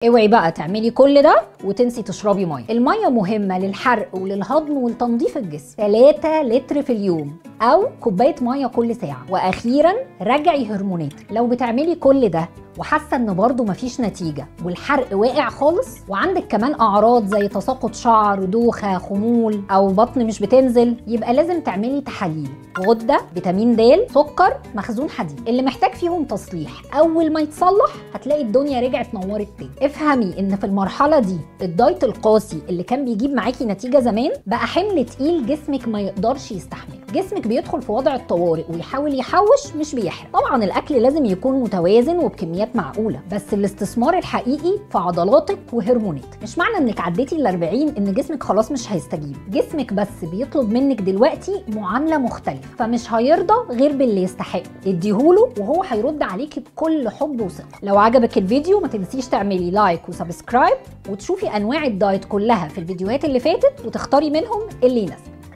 اوعي بقى تعملي كل ده وتنسي تشربي مية. المية مهمة للحرق وللهضم ولتنظيف الجسم. 3 لتر في اليوم او كوباية مية كل ساعة. واخيرا راجعي هرموناتك. لو بتعملي كل ده وحاسه ان برضه مفيش نتيجة والحرق واقع خالص، وعندك كمان اعراض زي تساقط شعر، دوخه، خمول، او بطن مش بتنزل، يبقى لازم تعملي تحاليل غده، فيتامين د، سكر، مخزون حديد. اللي محتاج فيهم تصليح اول ما يتصلح هتلاقي الدنيا رجعت نورت تاني. افهمي ان في المرحلة دي الدايت القاسي اللي كان بيجيب معاكي نتيجة زمان بقى حمل تقيل جسمك ما يقدرش يستحمله. جسمك بيدخل في وضع الطوارئ ويحاول يحوش مش بيحرق. طبعا الاكل لازم يكون متوازن وبكميات معقولة، بس الاستثمار الحقيقي في عضلاتك وهرموناتك. مش معنى انك عديتي ال 40 ان جسمك خلاص مش هيستجيب، جسمك بس بيطلب منك دلوقتي معاملة مختلفة، فمش هيرضى غير باللي يستحقه. اديهوله وهو هيرد عليكي بكل حب وثقه. لو عجبك الفيديو ما تنسيش تعملي like و subscribe، وتشوفي انواع الدايت كلها في الفيديوهات اللي فاتت وتختاري منهم اللي يناسبك.